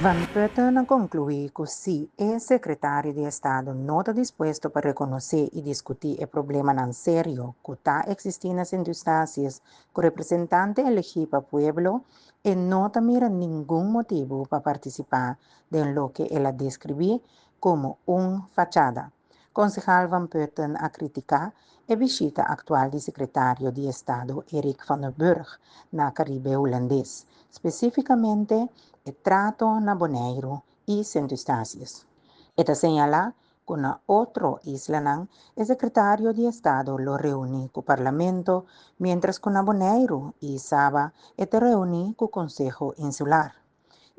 Van Putten a konkluí ku si e sekretario di Estado no ta dispuesto pa rekonosé i diskutí e problemanan serio ku ta eksistí na Sint Eustatius ku representante elegí pa pueblo, e no ta mira ningun motibu pa partisipá den loke el a deskribí komo un fachada. Konsehal Van Putten a kritiká e bishita aktual di sekretario di Estado Eric van der Burg na Karibe Hulandes, spesífikamente e trato na Boneiru i Sint Eustatius. E ta señalá ku na otro islanan e sekretario di Estado lo reuní ku Parlamento, miéntras ku na Boneiru i Saba e ta reuní ku Konseho Insular.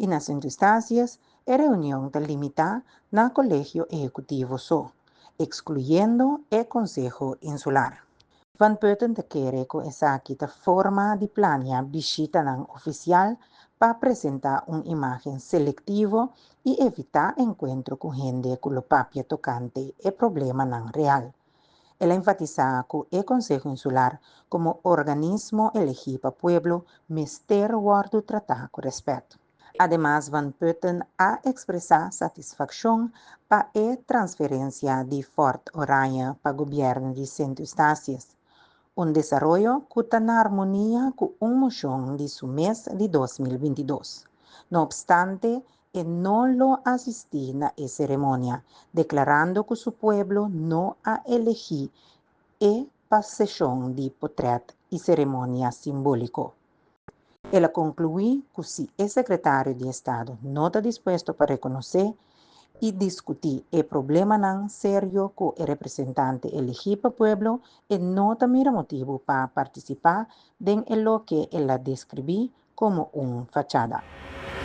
I na Sint Eustatius e reunion ta limitá na Kolegio Ehekutivo so, ekskluyendo e Konseho Insular. Van Putten ta kere ku esaki ta forma di plania bishitanan ofisial pa presentá un imágen selektivo i evitá enkuentro ku hende ku lo papia tokante e problemanan real. El a enfatisá ku e Konseho Insular komo organismo elegí pa pueblo mester wòrdu tratá ku rèspèt. Ademas Van Putten a ekspresá satisfakshon pa e transferensia di Fort Oranje pa gobièrnu di Sint Eustatius, un desaroyo ku ta na armonia ku un moshon di su mes di 2022. No opstante, e no lo asistí na e seremonia, deklarando ku su pueblo no a elegí e pa seshon di potrèt i seremonia simbóliko. El a konkluí ku si e sekretario di Estado no ta dispuesto pa rekonosé i diskutí e problemanan serio ku e representante elegí pa pueblo, e no ta mira motibu pa partisipá den e loke el a deskribí komo un fachada.